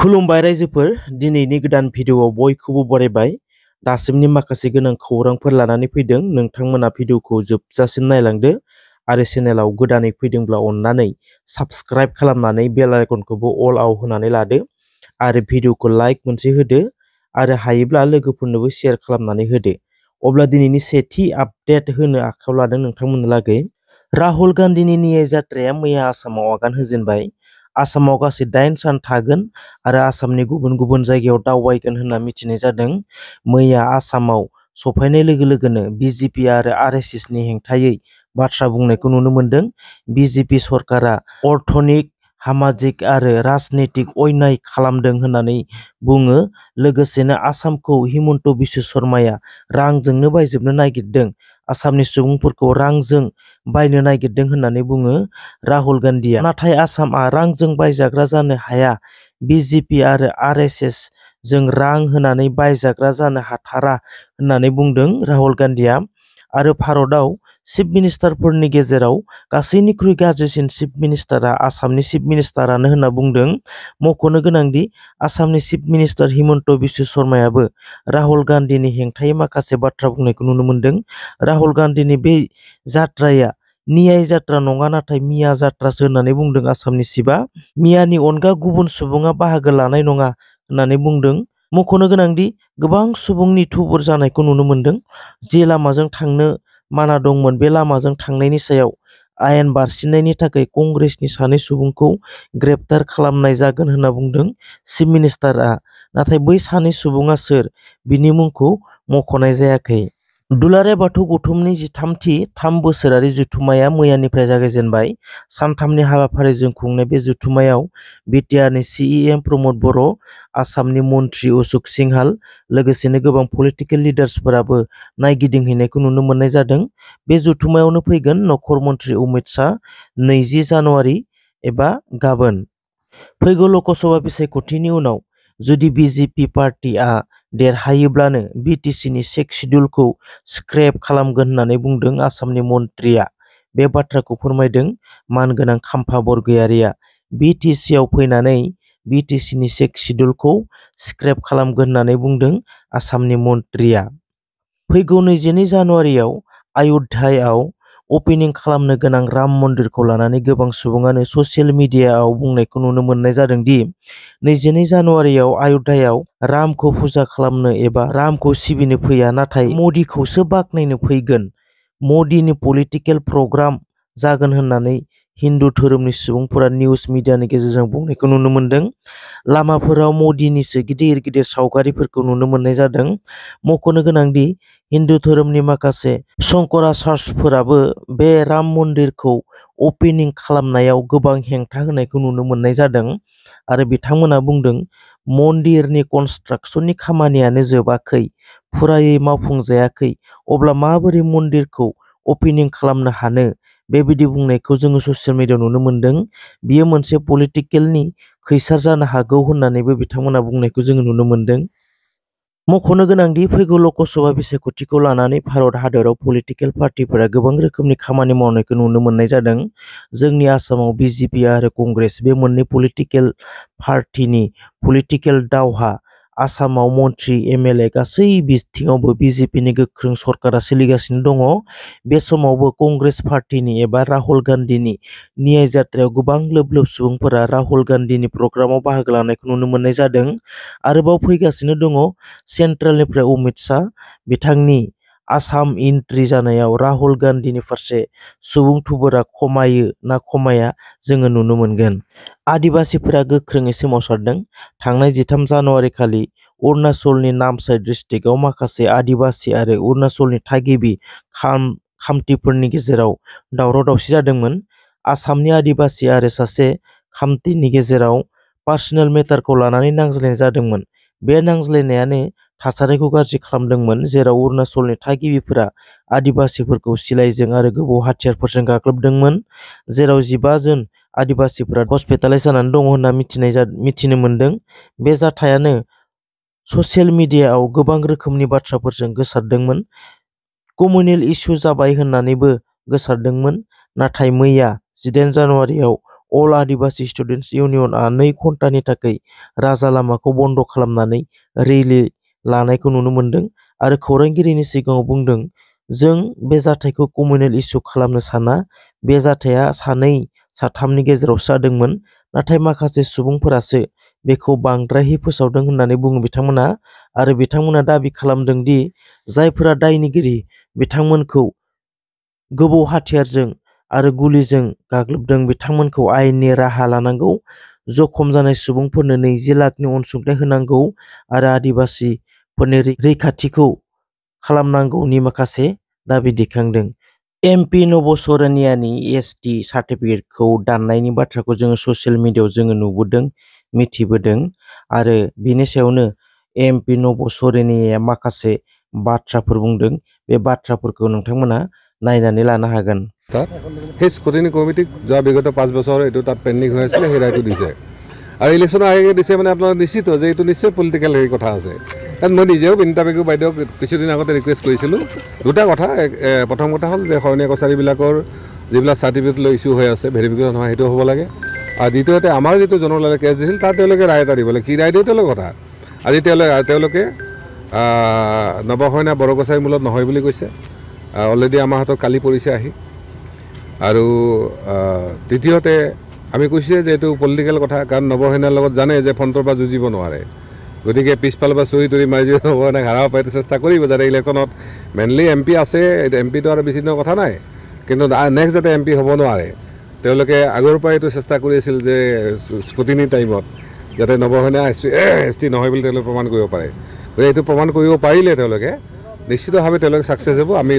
खुलुमबाय रायजोफोर, दिनैनि गोदान भिडिअआव बयखौबो बरायबाय। दासिमनि माखासे गोनां खौरांफोर लानानै फैदों। नोंथांमोना भिडिअखौ जोबजासिम नायलांदो आरो चेनेलाव गोदानै फैदोंब्ला अननानै साबस्क्राइब खालामनानै बेल आइकनखौबो अल होनानै लादो आरो भिडिअखौ लाइक मोनसे होदो आरो हायोब्ला लोगोफोरनोबो शेयार खालामनानै होदो। अब्ला दिनैनि सेथि आपडेट होनो आखायाव लादों नोंथांमोननो लागै। राहुल गान्धीनि न्याय जात्राया मैया आसामाव आगान होजेनबाय। आसामाव गासै 8 सान थागोन आरो आसामनि गुबुन गुबुन जायगायाव दावबायगोन होनना मिथिनाय जादों। मैया आसामाव सफैनाय लोगो लोगोनो बिजेपि आरो आरएसएसनि हेंथायै बाथ्रा बुंनायखौ नुनो मोन्दों। बिजेपि सरकारा अर्थनिक, सामाजिक आरो राजनीतिक अन्याय खालामदों होननानै बुङो। लोगोसेनो आसामखौ हिमन्त बिश्व शर्माया रांजोंनो बायजोबनो नागिरदों, आसामनि सुबुंफोरखौ रांजों बायनो नागिरदों होननानै बुङो राहुल गान्धीया। नाथाय आसामआ रांजों बायजाग्रा जानो हाया। बिजेपि आरो आरएसएस जों रां होनानै बायजाग्रा जानो हाथारा होननानै बुंदों राहुल गान्धीया। आरो भारतआव चिफ मिनिस्टारफोरनि गेजेराव गासैनिख्रुइ गाज्रिसिन चिफ मिनिस्टारा आसामनि चिफ मिनिस्टारानो होनना बुंदों। मख'नो गोनांदि आसामनि चिफ मिनिस्टार हिमन्त बिश्व शर्मायाबो राहुल गान्धीनि हेंथायै माखासे बाथ्रा बुंनायखौ नुनो मोन्दों। राहुल गान्धीनि बे जात्राया न्याय जात्रा नङा, नाथाय मिया जात्रासो होननानै बुंदों आसामनि चिफआ। मियानि अनगा गुबुन सुबुङा बाहागो लानाय नङा होननानै बुंदों। मख'नो गोनांदि गोबां सुबुंनि थुबुर जानायखौ नुनो मोन्दों। जे लामाजों थांनो माना दंमोन बे लामाजों थांनायनि सायाव आयेन बारसिननायनि थाखाय कंग्रेसनि 2 सुबुंखौ ग्रेप्तार खालामनाय जागोन होनना बुंदों चिफ मिनिस्टारआ। नाथाय बै 2 सुबुङा सोर बिनि मुंखौ मख'नाय जायाखै। दुलाराय बाथौ गौथुमनि 13थि 3 बोसोरारि जथुम्माया मैयानिफ्राय जागायजेनबाय। सानथामनि हाबाफारिजों खुंनाय बे जथुम्मायाव बिटिआरनि सिएम प्रमद बर', आसामनि मन्त्रि अशोक सिंहाल, लोगोसेनो गोबां पलिटिकेल लिडार्सफोराबो नायगिदिंहैनायखौ नुनो मोननाय जादों। बे जथुम्मायावनो फैगोन नखर मन्त्रि अमित शाह 20 जानुवारि एबा गाबोन। फैगौ लकसभा बिसायख'थिनि उनाव जुदि बिजेपि पार्टिआ देरहायोब्लानो बिटिसिनि 6 शिड्युलखौ स्क्रेप खालामगोन होननानै बुंदों आसामनि मन्थ्रिया। बे बाथ्राखौ फोरमायदों मानगोनां खाम्फा बरगयारिया। बिटिसिआव फैनानै बिटिसिनि 6 शिड्युलखौ स्क्रेप खालामगोन होननानै बुंदों आसामनि मन्थ्रिया। फैगौ 22 जानुवारियाव अय'ध्यायाव अपेनिं खालामनो गोनां राम मन्दिरखौ लानानै गोबां सुबुङानो ससियेल मिडियाआव बुंनायखौ नुनो मोननाय जादों दि 22 जानुवारियाव अय'ध्यायाव रामखौ फुजा खालामनो एबा रामखौ सिबिनो फैया, नाथाय मदिखौसो बाख्नायनो फैगोन। मदिनि पलिटिकेल प्रग्राम जागोन होननानै हिन्दु धोरोमनि सुबुंफोरा निउज मिडियानि गेजेरजों बुंनायखौ नुनो मोन्दों। लामाफोराव मदिनिसो गिदिर गिदिर सावगारिफोरखौ नुनो मोननाय जादों। मख'नो गोनांदि हिन्दु धोरोमनि माखासे शंकराचार्यफोराबो बे राम मन्दिरखौ अपेनिं खालामनायाव गोबां हेंथा होनायखौ नुनो मोननाय जादों आरो बिथांमोना बुंदों मन्दिरनि कनस्ट्राक्सननि खामानियानो जोबाखै, फुरायै मावफुंजायाखै, अब्ला माबोरै मन्दिरखौ अपेनिं खालामनो हानो, बेबायदि बुंनायखौ जोङो ससियेल मिडियायाव नुनो मोन्दों। बियो मोनसे पलिटिकेलनि खैसार जानो हागौ होननानैबो बिथांमोना बुंनायखौ जोङो नुनो मोन्दों। मख'नो गोनांदि फैगौ लकसभा बिसायख'थिखौ लानानै भारत हादराव पलिटिकेल पार्टिफोरा गोबां रोखोमनि खामानि मावनायखौ नुनो मोननाय जादों। जोंनि आसामाव बिजेपि आरो कंग्रेस बे मोननै पलिटिकेल पार्टिनि पलिटिकेल दावहा। आसामाव मन्त्रि एमएलए गासै बिथिङावबो बिजेपिनि गोख्रों सरकारा सोलिगासिनो दङ। बे समावबो कंग्रेस पार्टिनि एबा राहुल गान्धीनि न्याय जात्रायाव गोबां लोब लोब सुबुंफोरा राहुल गान्धीनि प्रग्रामाव बाहागो लानायखौ नुनो मोननाय जादों। आरोबाव फैगासिनो दङ सेन्ट्रेलनिफ्राय अमित शाह। बिथांनि आसाम एन्ट्रि जानायाव राहुल गान्धीनि फारसे सुबुं थुबुरा खमायो ना खमाया जोङो नुनो मोनगोन। आदिबासीफोरा गोख्रोङै सोमावसारदों। थांनाय 13 जानुवारि खालि अरुणाचलनि नामसाई डिस्ट्रिक्टआव माखासे आदिबासी आरो अरुणाचलनि थागिबि खामतिफोरनि गेजेराव दावराव दावसि जादोंमोन। आसामनि आदिबासी आरो सासे खामतिनि गेजेराव पार्सनेल मेटारखौ लानानै नांज्लायनाय जादोंमोन। बे नांज्लायनायानो थासारिखौ गाज्रि खालामदोंमोन, जेराव अरुणाचलनि थागिबिफोरा आदिबासीफोरखौ सिलाइजों आरो गोबौ हाथियारफोरजों गाग्लोबदोंमोन, जेराव 15 जन आदिबासीफोरा हस्पिटालाइज जानानै दङ होनना मिथिनो मोन्दों। बे जाथायानो ससियेल मिडियाआव गोबां रोखोमनि बाथ्राफोरजों गोसारदोंमोन। कमिउनेल इस्यु जाबाय होननानैबो गोसारदोंमोन। नाथाय मैया 18 जानुवारियाव अल आदिबासि स्टुडेन्टस इउनियनआ 2 घन्टानि थाखाय राजा लामाखौ बन्द खालामनानै रेलि लानायखौ नुनो मोन्दों आरो खौरांगिरिनि सिगाङाव बुंदों, जों बे जाथायखौ कमिउनेल इस्यु खालामनो साना। बे जाथाया 2-3नि गेजेरावसो जादोंमोन, नाथाय माखासे सुबुंफोरासो बेखौ बांद्रायै फोसावदों होननानै बुङो बिथांमोना आरो बिथांमोना दाबि खालामदों दि जायफोरा दायनिगिरि बिथांमोनखौ गोबौ हाथियारजों आरो गुलिजों गाग्लोबदों बिथांमोनखौ आयेननि राहा लानांगौ, जखम जानाय सुबुंफोरनो 20 लाखनि अनसुंथाइ होनांगौ आरो आदिबासिफोरनि रैखाथिखौ खालामनांगौनि माखासे दाबि दैखांदों। एमपि नब'सरनियानि एसटि सार्टिफिकेटखौ दाननायनि बाथ्राखौ जोङो ससियेल मिडियायाव जोङो नुबोदों, मिथिबोदों आरो बिनि सायावनो एमपि नब'सरनियाया माखासे बाथ्राफोर बुंदों। बे बाथ्राफोरखौ नोंथांमोना नायनानै लानो हागोन। সেই স্ক্ৰুটিনি কমিটিক যোৱা বিগত 5 বছৰ এইটো তাত পেণ্ডিং হৈ আছিলে, সেই ৰায়টো দিছে আৰু ইলেকশ্যনৰ আয়োগে দিছে মানে আপোনালোক নিশ্চিত যে এইটো নিশ্চয় পলিটিকেল হেৰি কথা আছে। কাৰণ মই নিজেও বিনিতা পেগু বাইদেউক কিছুদিন আগতে ৰিকুৱেষ্ট কৰিছিলোঁ দুটা কথা। প্ৰথম কথা হ'ল যে শৰণীয়া কছাৰীবিলাকৰ যিবিলাক চাৰ্টিফিকেট লৈ ইছ্যু হৈ আছে, ভেৰিফিকেশ্যন হয়, সেইটো হ'ব লাগে। আৰু দ্বিতীয়তে আমাৰ যিটো জনলালে কেছ দিছিল তাত তেওঁলোকে ৰায় এটা দিব লাগে। কি ৰায় দিয়ে তেওঁলোকৰ কথা। আজি তেওঁলোকে নৱসৈনা বড়ো কছাৰী মূলত নহয় বুলি কৈছে। অলৰেডি আমাৰ হাতত কালি পৰিছে আহি। আৰু তৃতীয়তে আমি কৈছোঁ যে এইটো পলিটিকেল কথা, কাৰণ নৱসেনাৰ লগত জানে যে ফ্ৰণ্টৰ পৰা যুঁজিব নোৱাৰে, গতিকে পিছফালৰ পৰা চুৰি তুৰি মাৰি নৱসেনাক হাৰাব পাৰে চেষ্টা কৰিব, যাতে ইলেকশ্যনত মেইনলি এমপি আছে, এমপিটো আৰু বেছি দিনৰ কথা নাই, কিন্তু নেক্সট যাতে এমপি হ'ব নোৱাৰে। তেওঁলোকে আগৰ পৰাই এইটো চেষ্টা কৰি আছিল যে স্ক্ৰুটিনি টাইমত যাতে নৱসেনা এছটি নহয় বুলি তেওঁলোকে প্ৰমাণ কৰিব পাৰে। গতিকে এইটো প্ৰমাণ কৰিব পাৰিলে তেওঁলোকে নিশ্চিতভাৱে তেওঁলোকে ছাকচেছ হ'ব। আমি